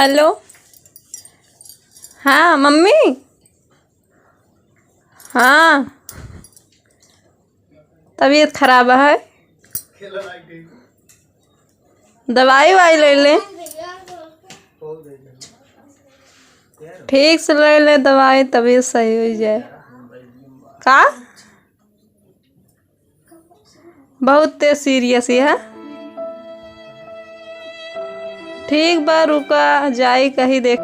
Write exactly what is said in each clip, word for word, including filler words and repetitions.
हेलो, हाँ मम्मी, हाँ, तबीयत खराब है, दवाई वाई ले ले, ठीक से ले ले दवाई, तबीयत सही हो जाए। का? बहुत तेज सीरियस है। ठीक बा, रुका, जाई कहीं देख।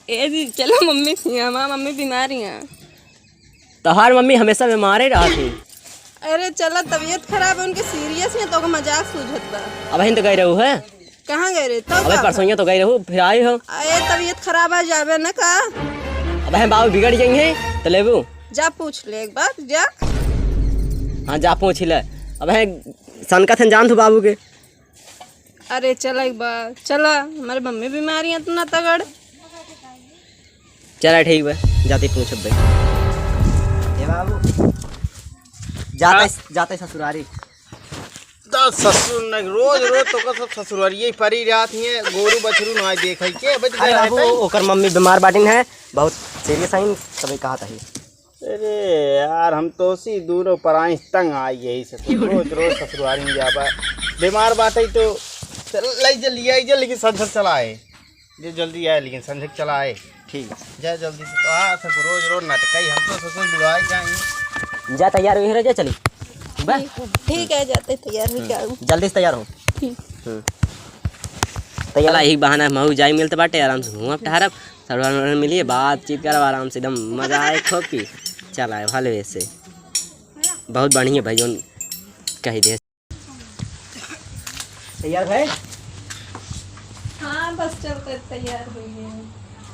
ए जी, चलो मम्मी के हियाँ, हमार मम्मी बीमार ही हैं। तोहार मम्मी हमेशा बीमारे रहत ही। अरे चला, तबीयत खराब है उनके, सीरियस है, तो ओकर मजाक सूझत बा। अबहिन तो गए रहू है। कहाँ गए रहे? तब अबे का? परसों तो गए रहू, फिर आई हो। अरे तबीयत खराब है, जाबे न का? अबे बाबू बिगड़ जाएंगे, तो लेबू। जा पूछ ले एक बार, जा। हाँ, जा पूछ ले। अबे सनका थन जान तू बाबू के। अरे चला एक बार, चला, हमारे मम्मी बीमारी है इतना तगड़। चला ठीक बा, जाते पूछब भाई। ए बाबू, जाते, हाँ। जाते ससुरारी। दा ससुर न, रोज रोज तो का सब ससुरारिये परी रहत हिये, गोरू बछरू ना देखे के, अबे तो अरे जाए बाबू, भाई। ओकर मम्मी बीमार बाटिन है, बहुत सीरियस आइन, तबे कहा था। अरे यार, हम तो सी दूनो पराई तंग आई यही से, तो रोज रोज ससुरारी में जाबा, बीमार बाटे तो चल, ले जल्दी आई जल्दी, लेकिन संझक चला आए। जे जल्दी आए, लेकिन संझक चला आए। ठीक। जा जल्दी से, तो आ सब रोज रोज नाटक है, हम तो ससुर बुलाए जाए। जा तैयार हुई रह जा, चली। बस। ठीक है, जाते तैयार हुई हम्म, क्या हूँ? जल्दी से तैयार हो। ठीक। हम्म। तैयार चला, यही बहाना महू जाई मिलत बाटे, आराम से घूमब टहरब, सड़वार मिलिए, बातचीत करब आराम से, एकदम मजा आए खूब की। चला आए, भले वैसे बहुत बढ़िया भाई, जोन कही दे। तैयार भए? हाँ, बस चलते तैयार हो गए।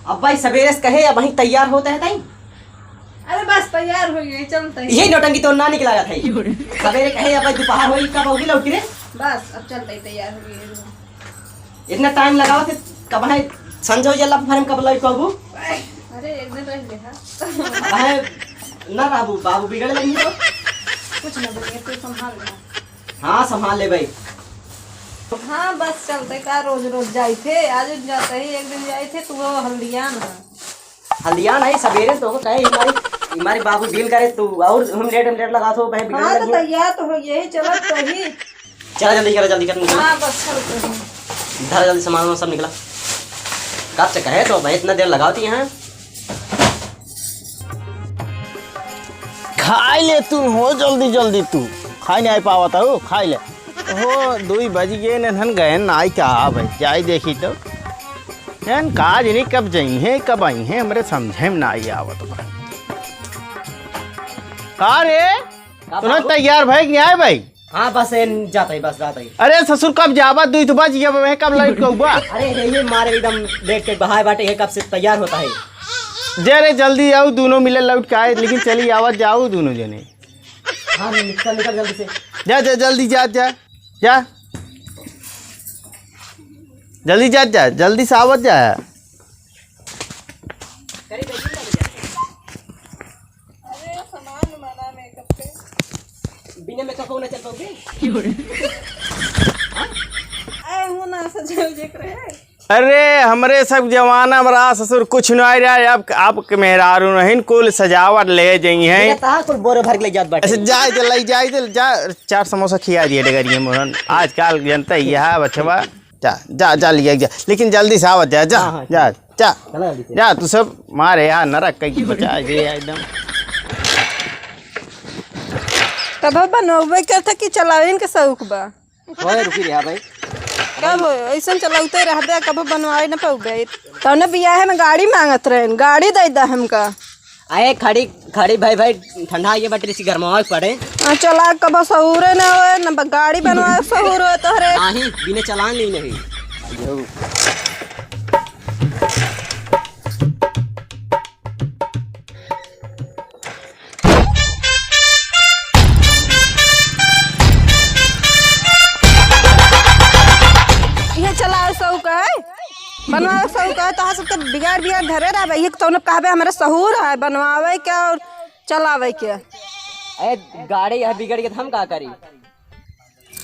अब भाई सवेरे से कहे, अब वहीं तैयार होते हैं ताई। अरे बस तैयार हो गए, चलते हैं। यही नौटंकी तो ना निकला था। सवेरे कहे, अब भाई दोपहर होई, कब आओगी लौट के रे? बस अब चलते ही तैयार हो गए। इतना टाइम लगावा थे, कब है संजय जल्ला पर हम कब लौट पाबू? अरे एक दिन रह ले, हाँ। अब है ना रहबू, बाबू बिगड़े लगी तो। कुछ ना बोलिए, तू संभाल ले। हाँ, संभाल ले भाई। हाँ, बस चलते का, रोज रोज जाई थे, आज जाते ही एक दिन जाई थे, तू वो हल्दियान है। हल्दियान है, सवेरे तो कहे हमारी, हमारी बाबू डील करे, तू और हम लेट, हम लेट लगा थो, भाई बिगड़े हाँ, तो लगी। तैयार तो हो, यही चलत तो ही। चला जल्दी करा, जल्दी कर निकल। हाँ, बस चलते ही। धर जल्दी सामान वामान सब निकला। कब से कहे तो भाई इतना देर लगावती हैं। खाई ले तू हो, जल्दी जल्दी तू। खाई नहीं पावत हो, खाई ले। हो, दुई बज गए ने, हन गए ना, आई का भाई, जाई देखी तो। हन का जनी कब जइहें, कब अइहें, हमरे समझे में ना आई आवत बा। का रे? का तू ना बाबू? तैयार भए कि नहीं आए भाई? हाँ, बस एन जाता ही, बस जाता ही। अरे ससुर, कब जाबा? दुई तो बज गया बा, कब लौट के अउबा? अरे, ये, ये मारे एकदम लेट के बहाए बाटे, ये कब से तैयार होता है? जे रे, जल्दी आओ, दोनों मिले लौट के आए, लेकिन चली आवत जाओ दोनों जने। हाँ, निकल, निकल जल्दी से। जा, जा, जल्दी जा, जा, जा। जल्दी जा, जा, जल्दी से आवत जा। अरे, सामान उमान मेकअप के। बिना मेकअप हो ना चल पाओगे? आए हो ना सजे उजे करे। अरे, हमरे सब जमाना में रहा ससुर, कुछ नहीं रहा। अब आपके मेहरारू नहीं, कुल सजावट ले जाई हैं। देखा था, कुल बोरे भर के ले जात बाटे। अच्छा, जाए दे, ले जाए दे, जा, चार समोसा खिया दिए डगरिया मोहन। आजकल जनता ही है बचवा। जा, जा, जा, लिया जा, लेकिन जल्दी से आवत जा, जा, हाँ, हाँ, जा, जा, चला जल्दी से। जा, तू सब मारे यार, नरक कई बचा दे एकदम। कब बनौबे करता कि चलावे इनके शौक बा? ओए, रुकी रे, हाँ भाई। कब ऐसन चलौते रहबे, कब बनवाए न पौबे? तौने बियाहे में गाड़ी मांगत रहेन, गाड़ी दे दा हमका। अरे खड़ी, खड़ी भाई, भाई, ठंडा ये बटरी सी गरमावे के पड़े। हाँ, चला कब सहूरे न होए, न ब-, गाड़ी बनवाए सहूर होए तोहरे। नाही, बिना चलान ली नहीं। ये चलावे सौ का है, बनवावे सौ का है, तो सबके बिगाड़ बिगाड़ धरे रहबे। ये तो कहबे हमारे सहूर है बनवावे के और चलावे के। ए, गाड़ी यह बिगड़ गई तो हम का करी?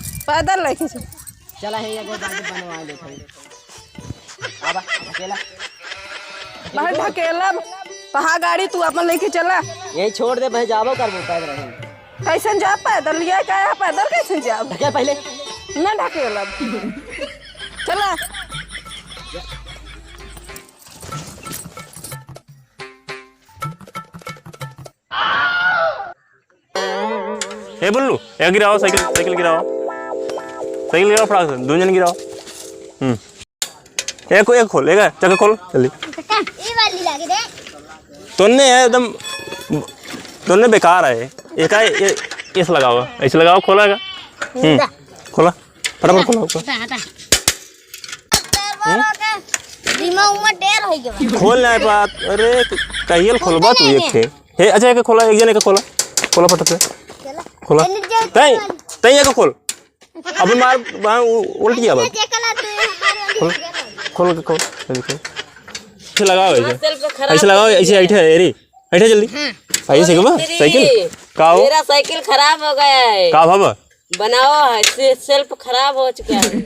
पैदल लेके चल। चला है, एगो गाड़ी बनवा ले भाई। आवा, ढकेला। भाई ढकेला, कहाँ गाड़ी तू अपन लेके चला। यही छोड़ दे भाई, जाबो करबो पैदल ही। कैसन जा पैदल? ये का है, पैदल कैसन जा? ढकेल पहले। ना ढकेला। चला। ए बुल्लू, एक गिराओ, साइकिल, साइकिल गिराओ। साइकिल गिराओ फटाक से, दो जन गिराओ। हम्म। एक, एक खोल, एक, चक्का खोल, जल्दी। ई वाली लागे दे। तोन्ने है एकदम, तोन्ने बेकार है। एक आए, ये, इस लगाओ, ऐसे लगाओ, खोला का? हम्म, खोला, फटाफट खोला, खोला। हटा, हटा। हम्म? दिमाग में ढेर हो गया। खोल ना पात, अरे, कहियल खोलबा तू एक थे। हे, अच्छा, एक खोला, एक जने के खोला। खोला फटाक से। खोला। तई, तई एक खोल। अबे मार, वहाँ उ-, उल्ट गया बात। खोल, खोल के खोल, खोल के खोल। ऐसे लगाओ, ऐसे। हाँ, self खराब ऐसे लगाओ, हो गया। ऐसे ऐठे है, रे। ऐठे जल्दी। हाँ। ऐसे कब? अरे तेरी, साइकिल? का हो? मेरा साइकिल खराब हो गया है। का बाबा? बनाओ है, से-, self खराब हो चुका है।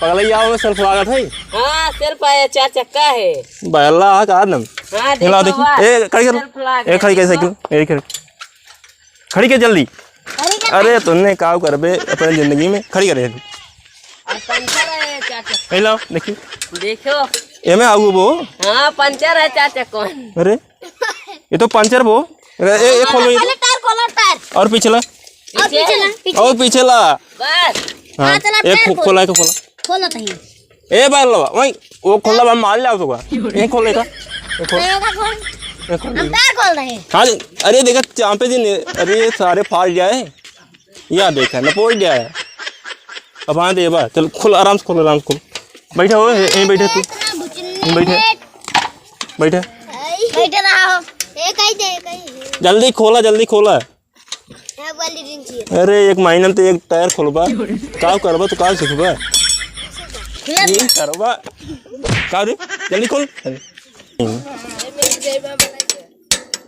पगलैया हो, self लागत है? हाँ, self है, चार चक्का है। बैला है का दम? हाँ, हिला देखो, देखी। वाह, ए, खड़ी कर। Self लाग ए, खड़ी कर गया। साइकिल। ए, खड़ी। खड़ी कर जल्दी। खड़ी कर। अरे, तोन्ने का करबे अपने जिंदगी में? खड़ी कर। अब पंचर है, चार चक्का। ए, लाओ, देखी। देखो। एमे आगू बो। हाँ, पंचर है, चार चक्का। अरे, ये तो पंचर बो। ए, ए, ए, खोलो ये तो। पहले टायर खोलो, टायर। और पिछला। और पीछे? पिछला, पीछे। और पिछला। बस। हाँ, हाँ, चला, एक टायर खो-, खोल। खोला, एक खोला। खोलो तो ही। ए, बार लो, वही, वो खोला, बा, मार लिया उसको। ये खोल, एक, एक खोल। ये का खोल? एक खोल। हम टायर खोल रहे हैं। हाँ, अरे, देखा, चांपे जी ने, अरे, ये सारे फाड़ गया है। या देखा, लपोट गया है। अब हाँ देबा, चल खोल, आराम से खोल, आराम से खोल। बैठा हो, यहीं बैठे तू। यहीं बैठे। बैठे। बैठे रहा हो। ए, कहीं दे, कहीं दे। जल्दी खोला, जल्दी खोला। ए, वाली रिंची। अरे, एक महीना में तो एक टायर खोलबा। का करबा, तो का सीखबा? खुला ये करबा। का रे? जल्दी खोल।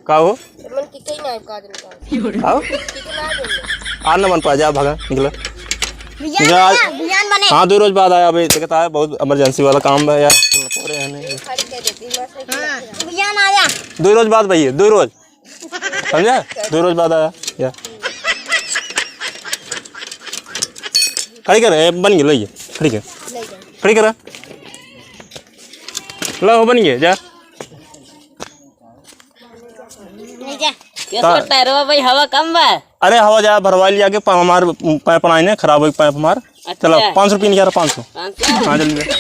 का हो? मन की कहीं ना आइब, का दिन का। आओ। कितना दिन में? आ न मन पा जा, भागा, निकला। भैया निकला। बने, भैया बने। हाँ, दो रोज बाद आया, अभी देखता है, बहुत emergency वाला काम है यार। पूरे है नहीं। खाली कह देती, मैं से हाँ, भैया आ जा। दो रोज बाद भैया, दो रोज। समझा? दो रोज बाद आया, या। खड़ी कर, ए, बन गई, लइए। खड़ी कर। खड़ी कर। ला, हो बन गए, जा। नहीं जा। कैसे ता- करता है रे भाई, हवा कम बा? अरे हवा जा भरवा लिया के पा-, हमार पाइप लाइन है, खराब हो पाइप हमार। अच्छा। चलो, पाँच सौ रुपये निकाल, पाँच सौ। पाँच सौ? हाँ, जल्दी दे।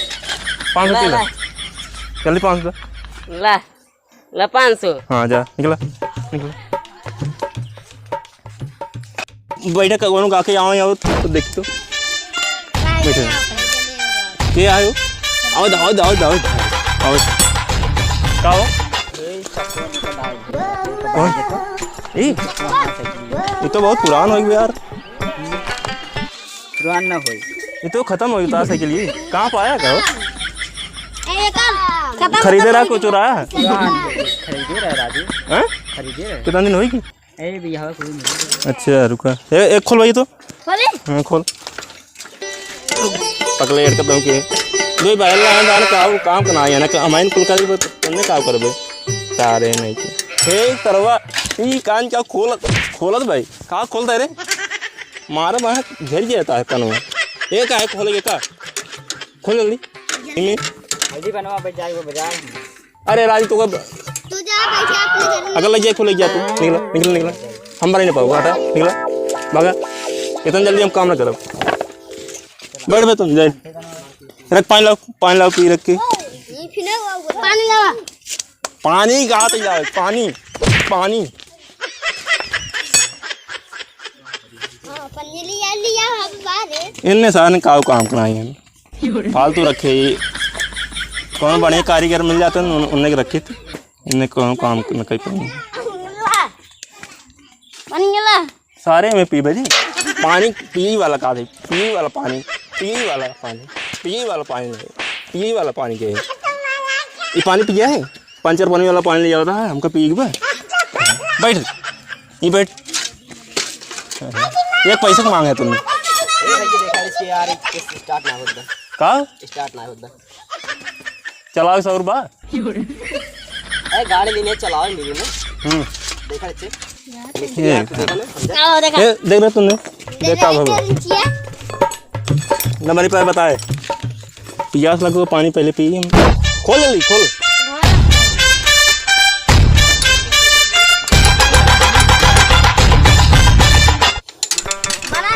पाँच सौ ला, रुपये ला। दे। जल्दी पाँच सौ दे। ला, ला पाँच सौ। हाँ, जा, निकला, निकला। बैठा, कौनो गा के आओ, आओ, तो देख तो। बैठे। के आयो? आओ, आओ, आओ, आओ, आओ। का हो? कौन? ई? ये तो बहुत पुरान हो गया यार। पुरान ना होई। ये तो खत्म हो गया साइकिल, ये कहाँ पाया का हो? ए, ये का? खत्म खरीदे रहा, खत्म कुछ रहा? पुरान होई, खरीदे रहा राजू। हैं? खरीदे रहा। कितना दिन होई की? ए, भैया, कोई नहीं। अच्छा, रुका। ए, एक खोल भाई तो। खोले? हाँ, खोल। पकले अड़के दम के। दो भाई, अल्लाह जाने का, वो काम करना है ना, का, हमारे कुल का भी तुमने का करबे? सारे नहीं के। हे, सरवा, ई कान क्या खोल, खोलत भाई? का खोलता है रे? मारा वहाँ झड़ जाता है कान में। ये का है, खोलेगे का? खोल जल्दी। हल्दी बनवा, बस जाए वो बाजार में। अरे राजू, तो कब तू जा, बैठ जा अपने घर में। अगर लग जाए, खोल, लग जा तू। निकला, निकला, निकला। हम बने नहीं पाओगे, हटा, निकला, भागा। इतना जल्दी हम काम ना करब। बैठ बे तुम, जाए। रख, पानी लाओ, पानी लाओ, पी रख के। ये फिर वो पानी लावा। पानी कहाँ तक जाए? पानी, पानी। हाँ, पन्नी लिया, लिया, हम बाहर है। इनने सारे का काम कराए हैं। फालतू रखे ही। कौन बढ़िया कारीगर मिल जाते हैं, उन-, उनने के रखे थे। इनने कौन काम न कही पाए। पानी गिला। सारे में पीबे जी। पानी पी वाला का दे, पी वाला पानी, पी वाला पानी, पी वाला पानी नहीं, पी वाला पानी के है। ये पानी पिया है? पंचर पानी वाला पानी ले जाता है, हमका पी के बा। बैठ, ये बैठ। एक पैसा क माँग है तुमने। ए भैया, देखा इसके यार, एक start ना होत बा। का? Start ना होत बा। चलाओ सौ रुपया। ए, गाड़ी लेने चलाओ, मिली ना। हम्म। देखा इसे। मिस्त्री ये। यार, तू देखा ना, समझा? आओ, देखा। ए, देख रहे तुमने? देखा देखा भगवान। इसके नीचे। नंबर पर बताए। पियास लगो, पानी पहले पी। खोल जल्दी, खोल।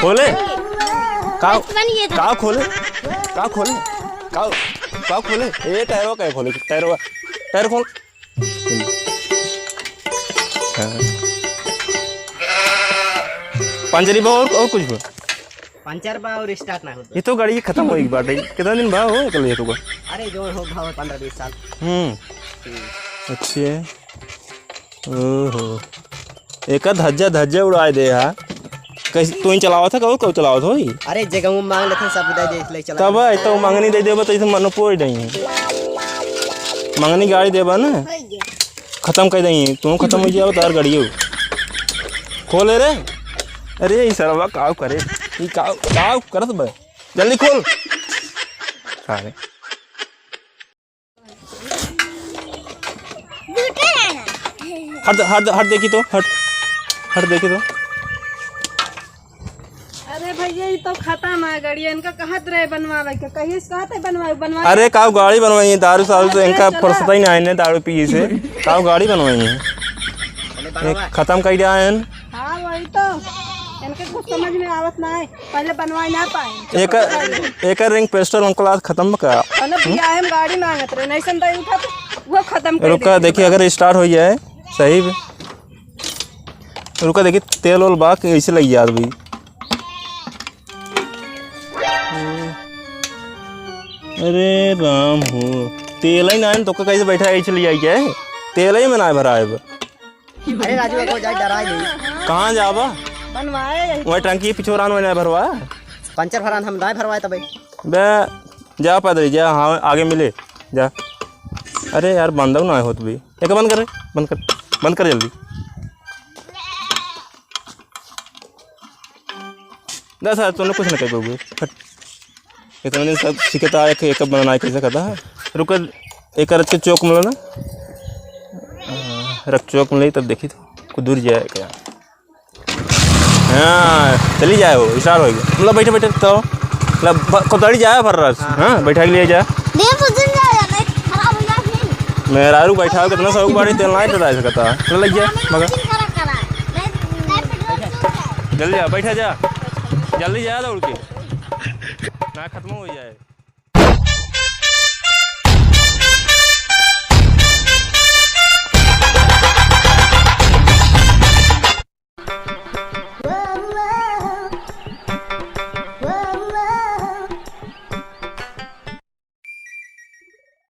खोले। का, बनिए तो। का खोले? का खोले? का, का खोले? ए, टायरो का खोले? टायरो, टायर खोल। हाँ। पंचर ही बा और, और कुछ बा? पंचर बा और start ना होत बा। ये तो गाड़ी खतम होई बाटे। कितना दिन भा हो निकल ये तो बा? अरे जो हो भा पन्द्रह बीस साल। हम्म। हम्म। अच्छे। ओहो। एका धज्जा धज्जा उड़ाए दे हा। कैसे तू ही चलावत है, कहू कहू चलावत होई? अरे, जे कहूँ माँग लेते हैं, सब दे दे, ले चला। तब है, तो मंगनी दे देबा, तो इसे मनो पोई नहीं है। मंगनी गाड़ी देबा ना, खतम कर देंगे, तू खतम हो जाओ, तार गाड़ियो। खोले रे। अरे, ई सरवा काव करे, ई काव, काव करत बा? जल्दी खोल। अरे। हट, हट, हट देखी तो, हट, हट देखी तो। अरे भैया, ई तो खतम है गाड़ी, इनका कहत रहे बनवावे के, कहिए से कहत है बनवावे, बनवावे। अरे, काव गाड़ी बनवाई है, दारू सारू से अरे इनका चला। फुर्सत ही नहीं है, दारू पिए से। काव गाड़ी बनवाई है, अरे बनवा। खतम कर दिया है। हाँ, वही तो, इनके कुछ समझ में आवत ना है। पहले बनवाए ना पाए। एकर, एकर ring pistol हमको लात खत्म का। पहले बियाह में गाड़ी मांगत रहे, नहीं सन तो उठा तो वो खत्म कर रुका, देते। देखिए, अगर start हो जाए, सही बे। रुका, देखिए, तेल ओल बा कि ऐसे लग जात भाई। अरे राम हो, तेल ही ना है, तो कैसे बैठा है, ऐसे ले आई क्या है? तेल ही में ना भरा है अब। अरे राजू, एको जाए डराए नहीं। कहाँ जाबा? बनवाए यही। वही टंकी पिछोरान में ना भरवा। पंचर भरान हम ना भरवाए तबे। बे, जा पैदल जा, हाँ, आगे मिले, जा। अरे यार, बंदो ना होत भी। एक बंद कर रे, बंद कर, बंद कर जल्दी। दस हजार, तूने कुछ ना कर पाओगे। हट। इतना दिन सब सीखता है कि एक बनाना कैसे करता है। रुको, एक रच के चौक मिला ना। हाँ, रख चौक मिले तब देखी तो कुछ दूर जाए क्या। हाँ, चली जाए वो, start हो गया। मतलब बैठे बैठे तो, मतलब ब-, कोतड़ी जाए भर रस। हाँ। हाँ, बैठा के लिए जा। देव तो दिन जाए, नहीं खराब हो जाए फिर। मेहरारू बैठा हो, कितना शौक बाड़ी, तेल नहीं डरा सकता। चल लग जा, मगर। खराब करा। नहीं, नहीं, पेट्रोल हो जाए। जल्दी जा, बैठा जा। जल्दी जा दौड़ के। ना खत्म हो जाए।